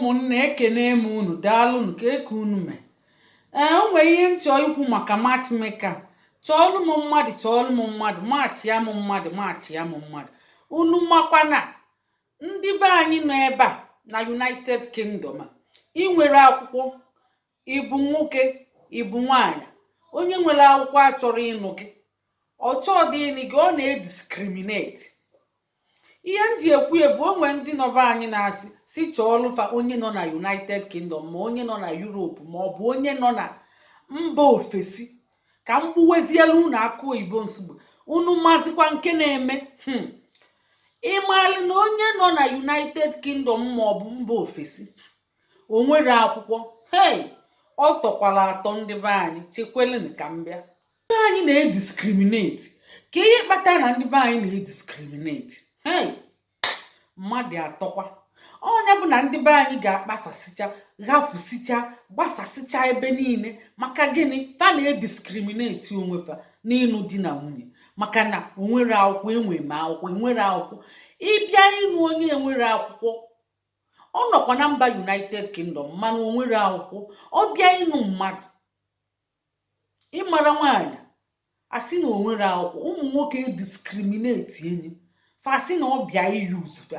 Ụmụnne, ekene m unu. Daalụnụ. Ka eke unu mee. Ee, o nwere ihe m chọọ ikwu maka matchmaker. Chọọlụ m mmadụ, chọọlụ m mmadụ, match ya m mmadụ, match ya m mmadụ. Unu makwa na ndị be anyị nọ ebe a na United Kingdom a, ị nwere akwụkwọ, ịbụ nwoke, ịbụ nwaanyị, onye nwere akwụkwọ achọrọ ịnụ gị, ọ chọọ dị ịnụ gị, ọ na-ediscriminate. Ihe m ji ekwu ebu, onwe ndị nọba anyị na-asị si chọọlụfa onye nọ na United Kingdom, ma onye nọ na Europe, ma ọ bụ onye nọ na mba ofesi, ka m gbuwezielu unu akụ oyibo nsogbu. Unu mazikwa nke na-eme. Ịmalị na onye nọ na United Kingdom ma ọ bụ mba ofesi, o nwere akwụkwọ, hei, ọ tọkwara atọ. Ndị be anyị, chekwelụ ka m bịa. Ndị be anyị na-ediscriminate. Ka ihe kpatara na ndị be anyị na-ediscriminate, hei, mmadụ atọkwa ọnya bụ na ndị be anyị ga-akpasasịcha, ghafusicha, gbasasịcha ebe niile. Maka gịnị? Fa na-ediscriminate onwe fa n'ịnụ di na nwunye maka na onwere akwụkwọ. Enwe m akwụkwọ, enwere akwụkwọ, ịbịa ịnụ onye enwere akwụkwọ, ọ nọkwa na mba United Kingdom mana o nwere akwụkwọ, ọ bịa ịnụ mmadụ, ịmara nwaanyị, asị na o nwere akwụkwọ. Ụmụ nwoke discriminate enyi fa, sị na ọ bịa iyuzu fa,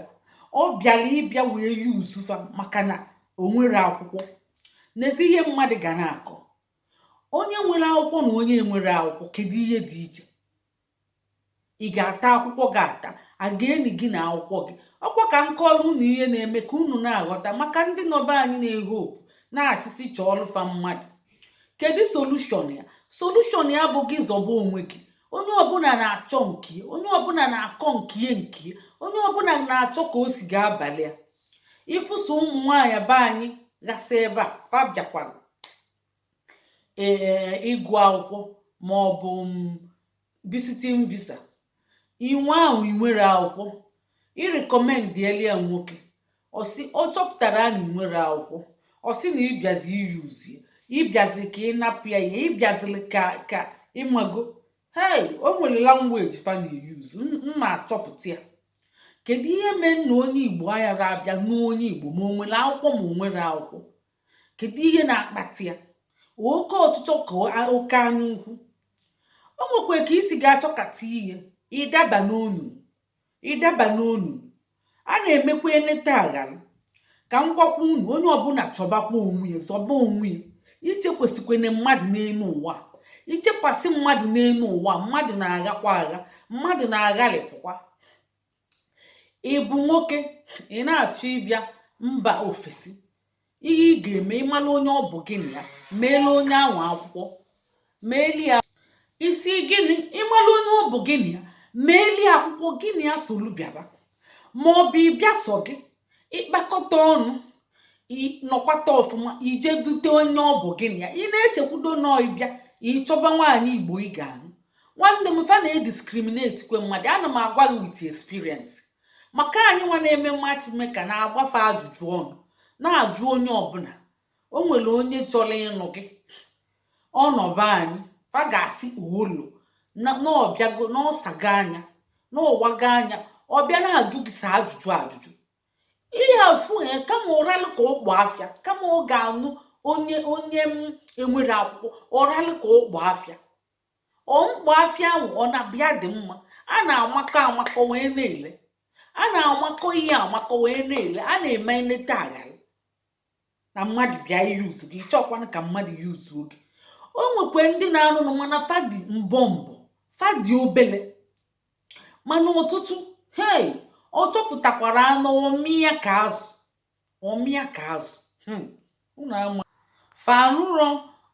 ọ bịara ịbịa wee yuzu fa maka na o nwere akwụkwọ. N'ezi ihe mmadụ ga na-akọ, onye nwere akwụkwọ na onye nwere akwụkwọ, kedu ihe dị iche? Ị ga-ata akwụkwọ gị ata, a ga-eni gị na akwụkwọ gị. Ọkwa ka m kọọrọ unu ihe na-eme ka unu na-aghọta, maka ndị nọbe anyị na-ehopu na-asịsị chọọlụfa mmadụ. Kedu solution ya? Solution ya bụ gị zọba onwe gị. Onye ọbụla na-achọ nke, onye ọbụla na-akọ nkie nkie, onye ọbụla na-achọ ka o si ga-abalị ya. Ịfụso ụmụ nwaanyị be anyị ghasa ebe a, fa bịakwara ee ịgụ akwụkwọ ma ọ bụ visiting visa. Inwe ahụ, ị nwere akwụkwọ, ịrecommend ya nwoke, ọsị ọ chọpụtara na ị nwere akwụkwọ, ọ sị na ịbịazi iyuzu ya, ịbịazi ka ị napụ ya ihe, ịbịazili ka ịmago. Hey, o nwere language fa na-eyuzu mma achọpụta ya. Kedu ihe mee na onye Igbo aghara abịa n'onye Igbo, ma o nwere akwụkwọ ma o nwere akwụkwọ? Kedu ihe na-akpata ya? Oke ọchịchọ ka oke anya ukwu. O nwekwa ka isi ga-achọkata ihe ịdaba n'onunu, ịdaba n'onunu a na-emekwa eneta aghara. Ka m gwakwa unu, onye ọbụla chọbakwa onwe ya, zọba onwe ya. Ichekwesịkwana mmadụ n'elu ụwa, ichekwasị mmadụ n'elu ụwa, mmadụ na-aghakwa agha, mmadụ na-aghalịpụkwa. Ị bụ nwoke, ị na-achọ ịbịa mba ofesi, ihe ị ga-eme, ịmala onye ọ bụ gị na ya, meela onye ahụ akwụkwọ, meeli ya isi gịnị, ịmala onye ọ bụ gị na ya, meeli akwụkwọ, gị na ya solu bịaba, ma ọ bụ ịbịa sọ gị, ịkpakọta ọnụ, nọkwata ọfụma, ije dute onye ọ bụ gị na ya. Ị na-echekwudo nọọ ịbịa ịchọba nwaanyị Igbo ị ga-anụ, nwanne m, fa na-ediscriminate kwe mmadụ. Ana m agwa gị with experience, maka anyị nwa na-eme matchmaker na-agbafe ajụjụ ọnụ, na-ajụ onye ọbụla o nwere onye chọrọ ịnụ gị ọnọba anyị, fa ga-asị olo na ọbịago n'ọsago anya n'ụwago anya, ọbịa na-ajụ gị sa ajụjụ ajụjụ ihe afụ ya. Kama ụralụ ka ụkpọ afịa, kama ọ ga-anụ onye m enwere akwụkwọ, ọralụ ka ụkpọ afịa, ọ mkpọ afịa ahụ ọ na-abịa dị mma. A na-amakọ amakọ wee na-ele, a na-amakọ ihe amakọ wee na-ele, a na-eme nleta aghara na mmadụ bịa iyuzu gị, chọkwanụ ka mmadụ yuzuo gị. O nwekwa ndị na-anụnụ, mana fadị mbọ mbọ, fadị obele, mana ọtụtụ, hei, ọ chọpụtakwara anụ ọmịa ka azụ, ọmịa ka azụ. Unu ama fanụrọ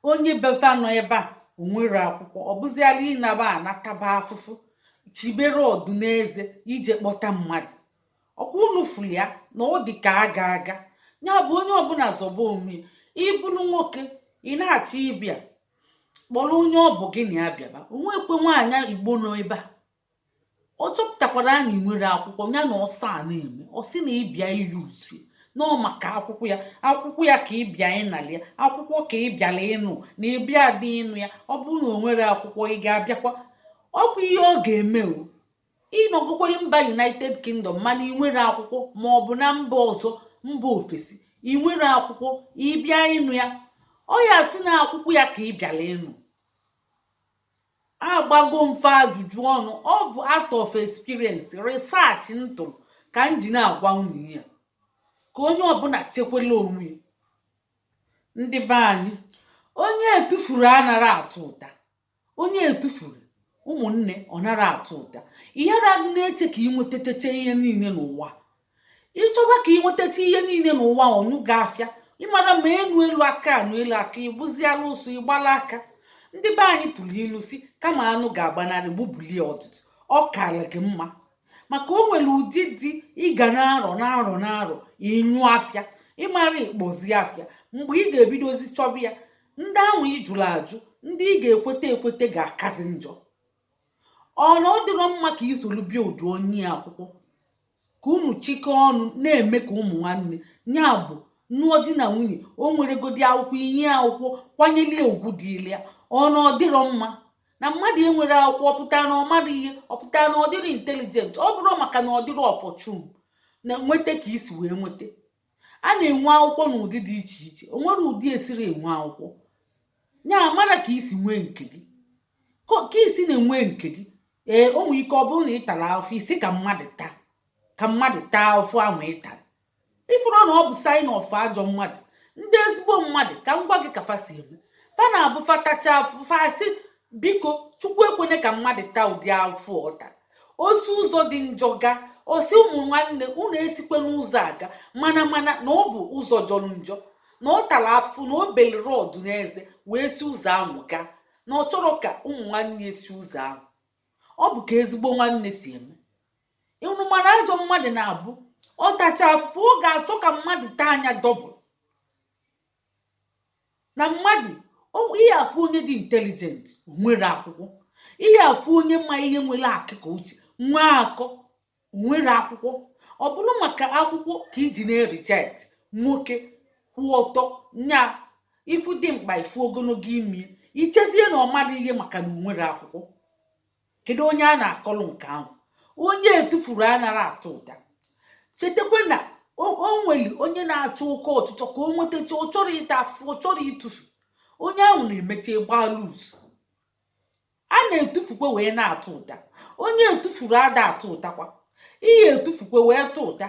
onye befa nọ ebe a, o nwere akwụkwọ, ọ bụziala ịnaba anataba afụfụ chibere ọdụ n'eze ije kpọta mmadụ. Ọkwa unu fụrụ ya na ọ dị ka aga aga ya bụ onye ọbụla zọba onwe ya. Ịbụrụ nwoke, ị na-achọ ịbịa, kpọrọ onye ọ bụ gị na ya bịaba. Onwekwe nwaanyị Igbo nọ ebe a, ọ chọpụtakwara na ị nwere akwụkwọ ya na ọsọ a na-eme, ọ sị na ịbịa iyuzu nọọ maka akwụkwọ ya, akwụkwọ ya ka ịbịa ịnali ya, akwụkwọ ka ị bịara ịnụ na ịbịa dị ịnụ ya. Ọ bụrụ na o nwere akwụkwọ, ị ga-abịakwa? Ọ bụ ihe ọ ga-eme. O ịnọgokwere mba United Kingdom mana ị nwere akwụkwọ, ma ọ bụ na mba ọzọ, mba ofesi, Ị nwere akwụkwọ, ị bịa ịnụ ya, ọ ya sị na akwụkwọ ya ka ị bịara ịnụ. Agbago mfe ajụjụ ọnụ, ọ bụ out of experience, research ntụrụ ka m ji na-agwa unu ihe a, ka onye ọbụla chekwala onwe ya. Ndị be anyị, onye etufuru anara atụ ụta. Onye etufuru, ụmụnne, ọ nara atụ ụta. Ịghara adị na-eche ka ị nwetachacha ihe niile n'ụwa. Ịchọba ka ị nwetacha ihe niile n'ụwa, ọnyụ ga-afịa. Ịmara ma enu elu aka anụ elu aka, ịbụziala ụsụ ịgbala aka. Ndị be anyị tụrụ ilu si, kama anụ ga-agbanarị, gbubulie ọtụtụ, ọ kara gị mma, maka o nwere ụdị dị ị ga na-arọ na-arọ na-arọ ịnyụ afịa. Ịmara ịkpọzi afịa mgbe ị ga-ebidozi chọba ya, ndị ahụ ị jụrụ ajụ, ndị ị ga-ekweta ekweta ga-akazi njọ. Ọ na ọ dịrọ mma ka isolu bịa ụdị onye akwụkwọ, ka unu chịkọọ ọnụ na-eme ka ụmụ nwanne ya bụ nụọ di na nwunye. O nweregodi akwụkwọ, inye akwụkwọ, kwanyere ugwu dịịrị ya. Ọ na ọ dịrọ mma na mmadụ enwere akwụkwọ, ọpụta na ọ mara ihe, ọpụta na ọ dịrị intelligent. Ọ bụrụ maka na ọ dịrị opportune na nweta ka isi wee nweta. A na-enwe akwụkwọ n'ụdị dị iche iche. O nwere ụdị esiri enwe akwụkwọ ya, amara ka isi nwee nke gị, ka isi na-enwe nke gị. Ee, o nwere ike ọ bụrụ na ị tara afọ isi ka mmadụ taa, ka mmadụ taa afọ ahụ ị tara, ifuru na ọ bụ sign of ajọ mmadụ. Ndị ezigbo mmadụ, ka m gwa gị ka fa si eme, fa na-abụ fa tacha afụ, fa sị, "Biko, Chukwu ekwene ka mmadụ taa ụdị afụ ọ tara." Osi ụzọ dị njọ gaa, osi, "Ụmụ nwanne unu, esikwe n'ụzọ aga." Mana na ọ bụ ụzọ jọrọ njọ na ọ tara afụ, na o beliri ọdụ n'eze wee si ụzọ ahụ gaa, na ọ chọrọ ka ụmụ nwanne esi ụzọ ahụ. Ọ bụ ka ezigbo nwanne si eme ịhụrụ. Mana ajọ mmadụ na-abụ ọ tacha afụfụ, ọ ga-achọ ka mmadụ taa anya double. Na mmadụ, ihe afụ onye dị intelligent, o nwere akwụkwọ. Ihe afụ onye ma ihe, nwere akịka uche, nwee akọ, o nwere akwụkwọ. Ọ bụrụ maka akwụkwọ ka iji na-reject nwoke kwụ ọtọ nya, ifu dị mkpa, ifu ogologo imi, ichezie na ọ mara ihe maka na o nwere akwụkwọ. Kedu onye a na-akọlụ nke ahụ? Onye etufuru anara atụ ụta. Chetakwa na o nwere onye na-achọ oke ọchịchọ ka o nwetacha, ọ chọrọ ịta afụfụ, ọ chọrọ ịtụfu. Onye ahụ na-emecha gbaa loose. A na-etufukwa wee na-atụ ụta. Onye etufuru ada atụ ụtakwa. Ihe etufukwa wee tụ ụta.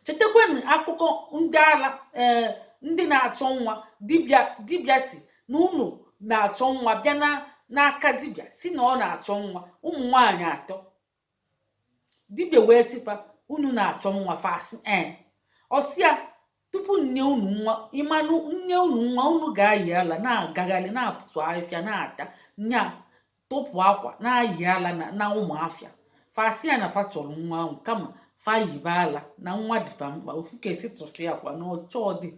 Chetakwa na akụkọ ndị ala, ee, ndị na-achọ nwa dibịa. Dibịa si na unu na-achọ nwa, bịa na n'aka dibịa, si na ọ na-achọ nwa, ụmụ nwanyị atọ. Dibịa wee sịfa, "Unu na-achọ nwa?" Fasị, "Ee." Ọsịa, "Tupu nye unu nwa, ịmanụ nye unu nwa, unu ga-ayị ala, na-agagharị, na-atụtụ ahịfịa, na-ata nya, tụpụ akwa, na-ayị ala na ụmụ afịa." Fasị ya na fa chọrọ nwa ahụ, kama fa yibe ala na nwa dịfa mkpa. Ofu ka esi tụfụ ya kwa na ọchọọ dị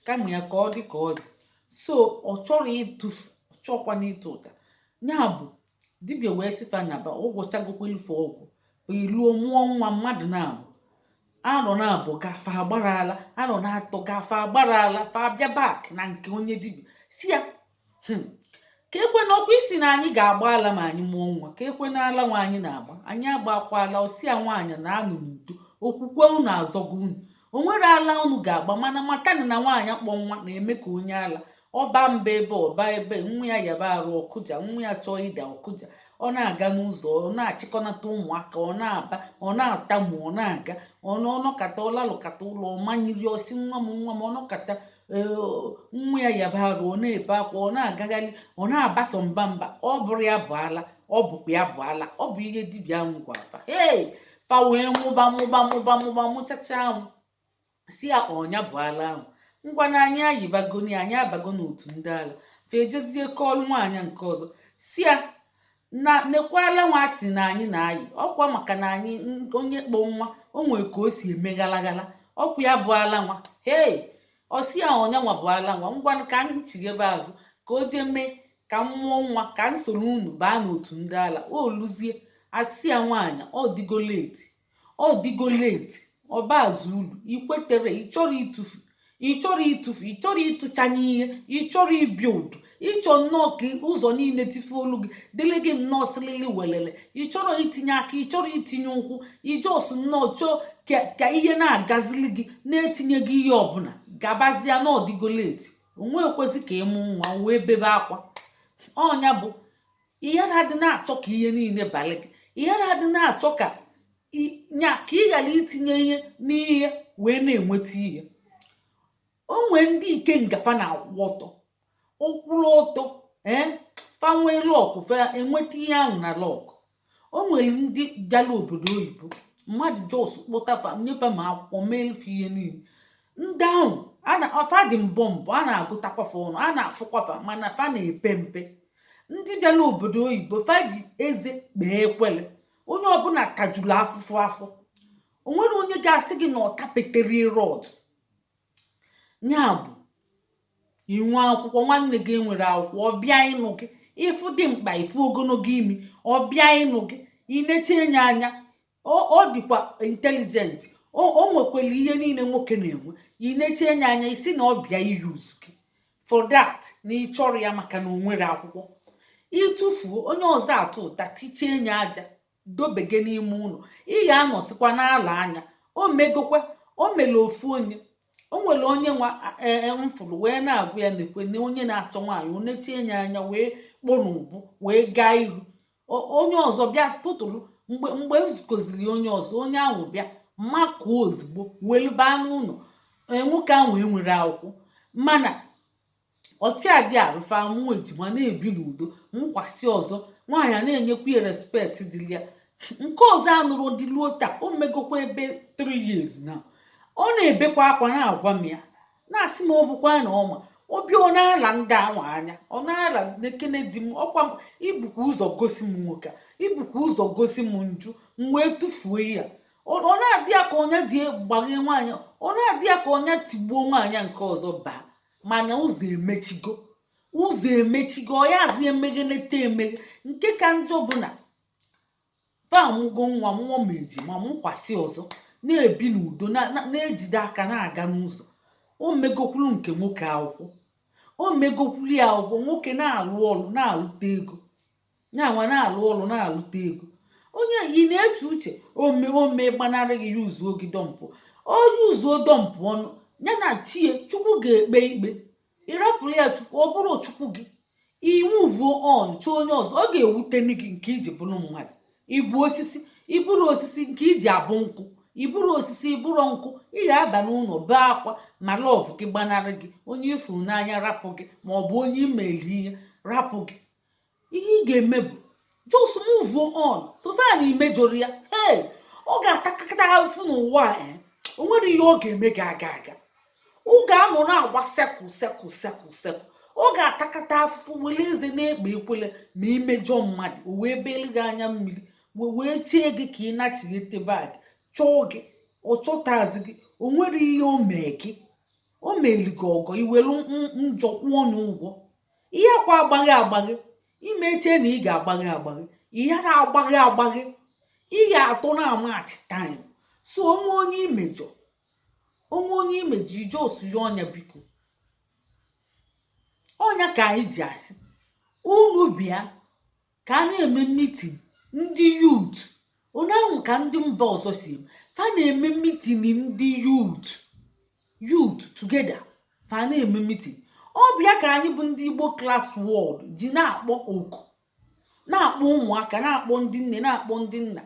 kama ya ka ọ dị ka ọ dị. So ọ chọrọ ịtụfu, ọ chọọkwana ịtụ ụta. Ya bụ dibịa wee sị fa naba. Ụgwọchagokwelufe ọgwụ, iluo mụọ nwa mmadụ na-abụ. Arọ na-abụ gafe agbara ala, arọ na-atọ gafe agbara ala, fa abịa back na nke onye dibịa, si ya, ka ekwe na ọkwa isi na anyị ga-agba ala ma anyị mụọ nwa, ka ekwe na ala nwa anyị na-agba, anyị agbakwala." Osi ya, "Nwaanyị na-anụ n'udo, okwukwe unu azọgo unu. O nwere ala unu ga-agba, mana matani na nwaanyị akpọ nwa na-eme ka onye ala ọba mba ebe ọba ebe nwa ya yaba arụ ọkụja, nwa ya chọọ ịda ọkụja, ọ na-aga n'ụzọ, ọ na-achịkọnata ụmụaka, ọ na-aba, ọ na-atamu, ọ na-aga, ọ nọkata, ọ lalụkata ụlọ, ọ manyiri ọsị, 'Nwa m, nwa m.' Ọ nọkata, nwa ya yaba arụ, ọ na-ebe akwa, ọ na-agagharị, ọ na-abaso mba mba. Ọ bụrụ ya bụ ala, ọ bụkwa ya bụ ala." Ọ bụ ihe dibịa ahụ gwa fa. Hey, fa wee mụba mụba mụba mụba, mụchacha ahụ, si ya ọnya bụ ala ahụ. Ngwa, na anyị ayibagoni, anyị abago n'otu ndị ala. Fa ejezie kọọlụ nwaanyị nke ọzọ, si ya na nekwala nwa si na anyị na-ayị ọkwa maka na anyị onye kpọ nwa, o nwere ka o si eme ghalaghala, ọkwa ya bụ ala nwa. Hei, ọsi ya ọnya nwa bụ ala nwa. "Ngwanụ, ka m chighebe azụ ka o jee mee ka m mụọ nwa, ka m soro unu baa n'otu ndị ala." O luzie, asị ya, "Nwaanyị, ọ dịgo late, ọ dịgo late, ọba azụ ulu ikwetere. Ị chọrọ ịtụfu, ị chọrọ ịtụfu, ị chọrọ ịtụchanye ihe, ị chọrọ ịbịa udo, ịchọ nnọọ ka ụzọ niile tife olu gị dịrị gị nnọọ sịlịlị welele. Ị chọrọ itinye aka, ị chọrọ itinye ụkwụ, ijos nnọọ chọọ ka ihe na-agazili gị, na-etinye gị ihe ọbụla. Gabazie na ọdịgo late, onwe ekwesị ka ịmụ nwa wee bebe akwa. Ọnya bụ ihe na-adị na-achọ ka ihe niile balị gị, ihe na-adị na-achọ ka nya ka ị ghara itinye ihe n'ihe wee na-enweta ihe. O nwee ndị ikenga fa na-akwụ ọtọ, ụkwụrụ ọtọ. Ee, fa nwee luck, fa enweta ihe ahụ na luck. O nwere ndị bịara obodo oyibo, mmadụ just kpụtafa, nyefe ma akwụkwọ, mee fe ihe niile. Ndị ahụ fa dị mbọ mbọ, a na-agụtakwafa ọnụ, a na-afụkwafa, mana fa na-epe mpe. Ndị bịara obodo oyibo, fa ji eze kpee ekwele. Onye ọbụla tajuru afụfụ afọ. O nwere onye ga-asị gị na ọ tapetere rod ya bụ inwe akwụkwọ. Nwanne gị enwere akwụkwọ, ọ bịa ịnụ gị, ịfụ dị mkpa, ịfụ ogologo imi, ọ bịa ịnụ gị, ineche enye anya, ọ dịkwa intelligent, o nwekwara ihe niile nwoke na-enwe. Ineche enye anya, isi na ọ bịa iyuzu gị for that, na ị chọrọ ya maka na o nwere akwụkwọ. Ịtụfuo, onye ọzọ atụ ụta, tichie enye aja, dobege n'ime ụlọ. Ị ga-anọsikwa n'ala anya. O megokwa, o mere ofu onye, o nwere onye nwa ee mfụrụ wee na-agwa ya nekwe na onye na-achọ nwaanyị, onechie ya anya wee kpọ n'ubu wee gaa iru. Onye ọzọ bịa tụtụrụ. Mgbe m zukọziri onye ọzọ, onye ahụ bịa makụọ ozugbo welu baa n'ụlọ. Ee, nwoke ahụ enwere akwụkwọ, mana ọfịa dị arụfa mụ ejima na-ebi n'udo. Nkwasị ọzọ, nwaanyị a na-enyekwa ya respect dịrị ya. Nke ọzọ anụrụ dịluo taa, o megokwa ebe 3 years na ọ na-ebekwa akwa, na-agwa m ya, na-asị m ọ bụkwa na ọma obi, ọ na-ala ndị ahụ anya, ọ na-ala nekene di m. Ọkwa ibukwa ụzọ gosi m nwoke a, ibukwa ụzọ gosi m nju, m wee tụfuo ya. Ọ na-adị ya ka onye dị gbaghe nwaanyị, ọ na-adị ya ka onye tigbuo nwaanyị nke ọzọ baa, mana ụzọ emechigo, ụzọ emechigo. Ọ ya azụ emeghenete emeghe. Nke ka njọ bụ na famụgo nwa mụọ ma ejima mụkwasị ọzọ, na-ebi n'udo, na-ejide aka na-aga n'ụzọ. O megokwuru nke nwoke akwụkwọ, o megokwuru ya akwụkwọ. Nwoke na-alụ ọrụ, na-alụta ego, ya nwa na-alụ ọrụ, na-alụta ego. Onye ị na-eche uche ome ome gbanarị gị ya, uzuo gị dump, onye uzuo dump ọnụ ya na chie. Chukwu ga-ekpe ikpe. Ịrapụrụ ya Chukwu, ọ bụrụ Chukwu gị imuvuo on chọọ onye ọzọ, ọ ga-ewuteni gị nke iji bụrụ mmadụ. Ịbụ osisi, ịbụrụ osisi nke iji abụ nkụ, ịbụrụ osisi, ịbụrụ nkụ. Ị ga-aba n'ụlọ bee akwa ma love gị gbanarị gị, onye ifuru n'anya rapụ gị, ma ọ bụ onye imeli ihe rapụ gị. Ihe ị ga-eme bụ just move on. So far na imejọrọ ya, hey, ọ ga-atakata afụ n'ụwa a. O nwere ihe ọ ga-eme gị aga aga, ọ ga-anọ na-agba circle, circle, circle, circle. Ọ ga-atakata afụfụ, were eze na-ekpe ekwele ma imejọ mmadụ, o wee belu gị anya mmiri, wee chie gị ka ị nachighete bag chọọ gị, ọ chọtazi gị. O nwere ihe o mee gị, o meli gị ọgọ, iwelu njọ kwụọ onye ụgwọ. Ihe akwa agbaghe agbaghe, imechie na ị ga-agbaghe agbaghe, ị ghara agbaghe agbaghe, ị ga-atụ na amachi time. So onwe onye imejọ, onwe onye imejọ, ije osuye ọnya, biko. Ọnya ka anyị ji asị unu bịa ka a na-eme meeting ndị youth. Onye ahụ ka ndị mba ọzọ si eme, fa na-eme meeting ndị youth, youth together, fa na-eme meeting. Ọ bịa ka anyị bụ ndị Igbo Class World ji na-akpọ oku, na-akpọ ụmụaka, na-akpọ ndị nne, na-akpọ ndị nna,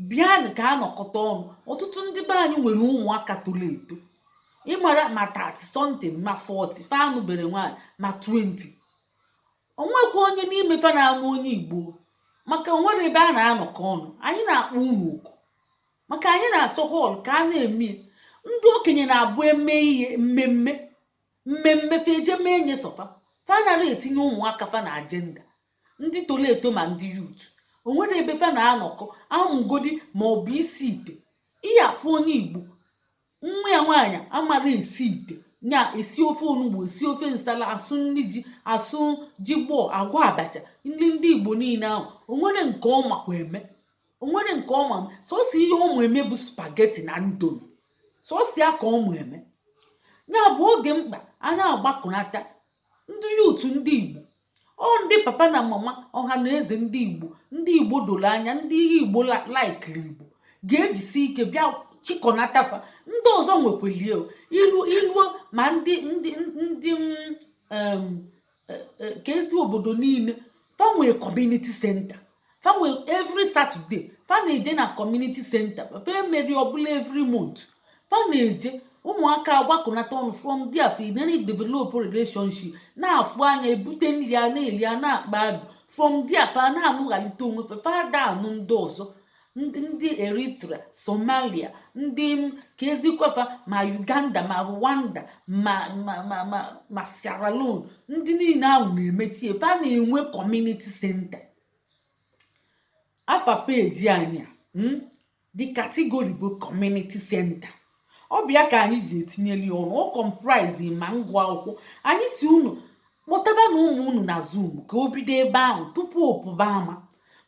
bịanụ ka a nọkọta ọnụ. Ọtụtụ ndị be anyị nwere ụmụaka toro eto, ịmara ma 30 something, ma 40, fa anụbere nwaanyị, ma 20. Onwekwa onye n'ime fa na-anụ onye Igbo, maka onwere ebe a na-anọkọ ọnụ. Anyị na-akpọ unu oku maka anyị na-achọ hall ka a na-eme. Ndị okenye na-abụ eme ihe mmemme mmemme, fa eje mee nye sọfa, fa nara etinye ụmụaka fa na agenda. Ndị toro eto ma ndị youth, onwere ebe fa na-anọkọ amụgodi ma ọ bụ isi ite. Ihe afụ onye Igbo, nwa ya nwaanyị amara esi ite, nya esi ofe onugbu, esi ofe nsala, asụ nri ji, asụ ji gbọọ, agwa abacha, nri ndị Igbo niile ahụ, onwere nke ọ makwa eme, onwere nke ọma. Sọsọ ihe ụmụ eme bụ spaghetti na Indomie, sọsọ ya ka ụmụ eme. Ya bụ oge mkpa a na-agbakọnata ndị youth ndị Igbo, ọ ndị papa na mama, ọha na eze ndị Igbo, ndị Igbo doro anya, ndị Igbo laikiri Igbo, ga-ejisi ike bịa. Chịkọnatafa ndị ọzọ nwekwelie ilu iluo, ma ndị ka esi obodo niile fa nwee community center. Fa nwee every Saturday, fa na-eje na community center. Fa emeri ọbụla every month, fa na-eje, ụmụaka agbakọnata ọnụ. From there, fa na develop relationship, na-afụ anya, ebute nri a na-eri, a na-akpa alụ. From there, fa na-anụghalite onwe fa. Fa ada anụ ndị ọzọ, ndị Eritrea, Somalia, ndị ka ezikwafa, ma Uganda, ma Rwanda, ma Sierra Leone, ndị niile ahụ na-emechi. Fa na-enwe community center. Afa page anyị a, the category bụ community center. Ọ bụ ya ka anyị ji etinyeli ọnụ. Ọ comprise ma ngụ akwụkwọ. Anyị si unu kpọtaba na ụmụ unu na Zoom ka o bido ebe ahụ tupu o pụba ama.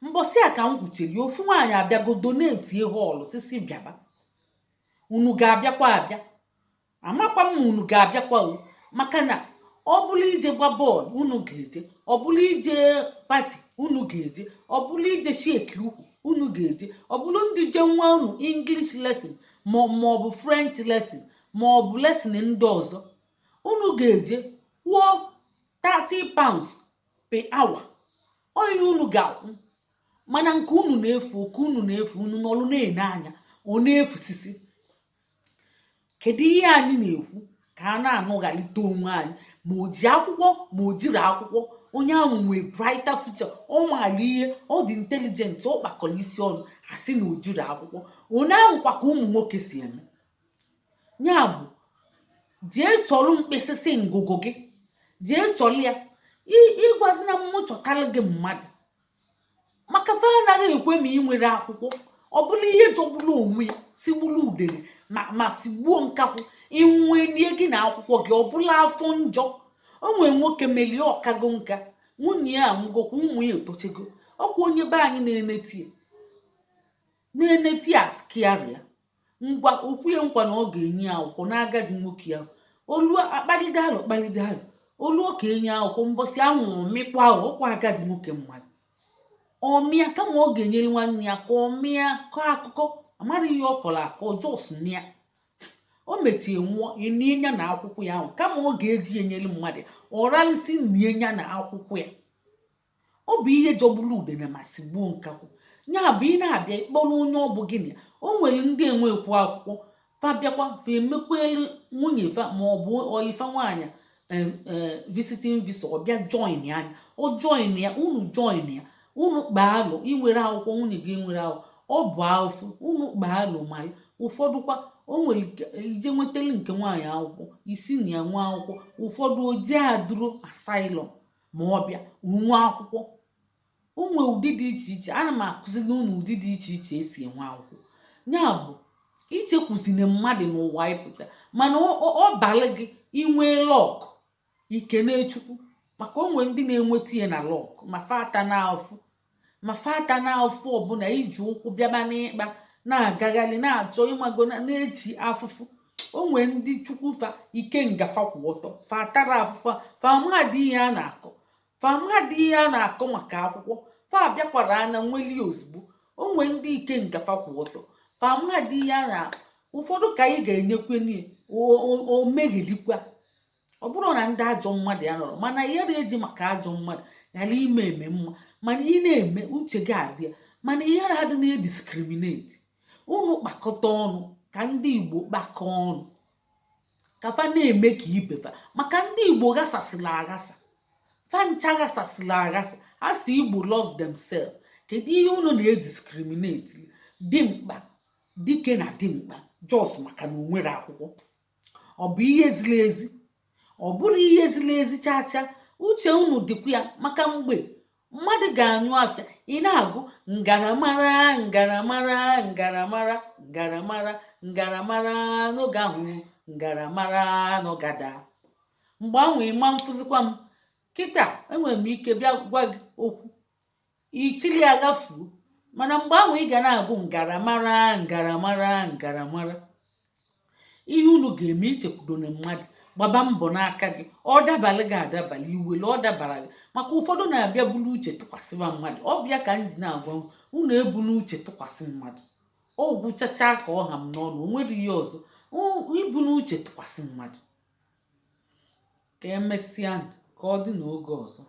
Mbọsị a ka m kwuchiri, ofu nwaanyị abịago donate hall, sisi bịaba. Unu ga-abịakwa abịa? Amakwa m ma unu ga-abịakwa o, maka na ọ bụrụ ije gba bọọlụ, unu ga-eje. Ọ bụrụ ije party, unu ga-eje. Ọ bụrụ ije shake ukwu, unu ga-eje. Ọ bụrụ ndị je nwa unu English lesson, ma ọ bụ French lesson, ma ọ bụ lesson ndị ọzọ, unu ga-eje kwụọ £30 per hour. Ọ ihe unu ga-akwụ, mana nke unu na-efu oke, unu na-efu, unu n'ọlụ na-ene anya, ọ na-efusisi. Kedu ihe anyị na-ekwu? Ka a na-anụghalite onwe anyị, ma o ji akwụkwọ, ma o jiri akwụkwọ, onye ahụ nwee brighter future. Ọ maara ihe, ọ dị intelligent, ọ kpakọrọ isi ọnụ, asị na o jiri akwụkwọ. Onye ahụ kwa ka ụmụ nwoke si eme ya bụ jee chọrọ mkpịsịsị ngụgụ gị, jee chọrọ ya. Ịgwazina mmụ chọtara gị mmadụ, maka fa anaghị ekwe ma ị nwere akwụkwọ. Ọ bụla ihe jọgburu onwe ya, sigburu udere, ma sigbuo nkakwụ, inwenie gị na akwụkwọ gị, ọ bụla afọ njọ. O nwee nwoke melie, ọkago nka, nwunye ya anwụgokwa, ụmụ ya etochego. Ọkwa onye be anyị na-eneti ya, na-eneti ya askiarịa ngwa okwuye nkwa na ọ ga-enye ya akwụkwọ n'agadi nwoke ahụ. Olu akpalide alụ, kpalide alụ, olu ka enye akwụkwọ. Mbọsị ahụ mịkwa ọkwa agadi nwoke mmadụ ọmịa, kama ọ ga-enyere nwanne ya ka ọ mịa kọọ akụkọ, amara ihe ọ kọrọ akọ, just mịa. O mechie nwụọ, enie ya na akwụkwọ ya ahụ. Kama ọ ga-eji enyere mmadụ, ọ ralịsị nie ya na akwụkwọ ya. Ọ bụ ihe jọgburu udene ma sigbuo nkakwụ. Ya bụ, ị na-abịa ịkpọrọ onye ọ bụ gịnị. O nwere ndị enwekwu akwụkwọ, fa bịakwa, fa emekwelu nwunye fa ma ọ bụ oyifa nwaanyị visiting visa. Ọ bịa join ya, ọ join ya, unu join ya, unu kpaa alụ. Inwere akwụkwọ, nwunye gị nwere akwụkwọ, ọ bụ afụ unu kpaa alụ mara. Ụfọdụ kwa, o nwere ike ije nwetara nke nwaanyị akwụkwọ, isi na ya nwa akwụkwọ. Ụfọdụ oje adụrụ asylum, ma ọ bịa nwa akwụkwọ. O nwee ụdị dị iche iche. Ana m akụziri unu ụdị dị iche iche esi enwe akwụkwọ. Ya bụ, ichekwuzina mmadụ n'ụwa ịpụta, mana ọ balị gị inwe luck, ikene Chukwu, maka onwe ndị na-enweta ihe na luck, ma fata na afụ, ma fata na afụ ọbụla iji ụkwụ bịaba n'ịkpa, na-agagharị, na-achọ ịmago, na-eji afụfụ. O nwee ndị Chukwu fa ike ngafa kwụ ọtọ, fa tara afụfụ, fa amadị ihe a na-akọ, fa amadị ihe a na-akọ maka akwụkwọ. Fa abịakwara anya nweli ozugbo. O nwee ndị ike ngafa kwụ ọtọ, fa amadị ihe a na ụfọdụ ka anyị ga-enyekwe o meghelikwa. Ọ bụrụ na ndị ajọ mmadụ ya nọrọ, mana ya na-eji maka ajọ mmadụ ghara ime eme mma, mana ị na-eme uche gị adị ya, mana ihe adị na-ediscriminate. Unu kpakọta ọnụ, ka ndị Igbo kpakọọ ọnụ, ka fa na-eme ka ibe fa, maka ndị Igbo ghasasịrị aghasa, fa ncha ghasasịrị aghasa. A sị Igbo love themselves. Kedu ihe unu na-ediscriminate dimkpa, dike na dimkpa, just maka na o nwere akwụkwọ? Ọ bụ ihe ziri ezi? Ọ bụrụ ihe ziri ezi chaa chaa. Uche unu dịkwa ya, maka mgbe mmadụ ga-anyụ afịa, ị na-agụ ngaramara, ngaramara, ngaramara, ngaramara, ngaramara n'oge ahụ, ngaramara n'ọgada mgbe ahụ, ịma mfụzikwa m kịta. Enwere m ike bịa gwa gị okwu, ichili ya gafuo, mana mgbe ahụ ị ga na-agụ ngaramara, ngaramara, ngaramara. Ihe unu ga-eme, ichekwudo na mmadụ gbaba mbọ n'aka gị, ọ dabalị gị, adabalị iwele, ọ dabara gị, maka ụfọdụ na-abịa buru uche tụkwasịba mmadụ. Ọ bịa ka m ji na-agwa unu, ebulu uche tụkwasị mmadụ. Ọ gwụchacha ka ọ ha m n'ọnụ. O nwere ihe ọzọ ibu n'uche tụkwasị mmadụ. Ka emesịa, ka ọ dị n'oge ọzọ.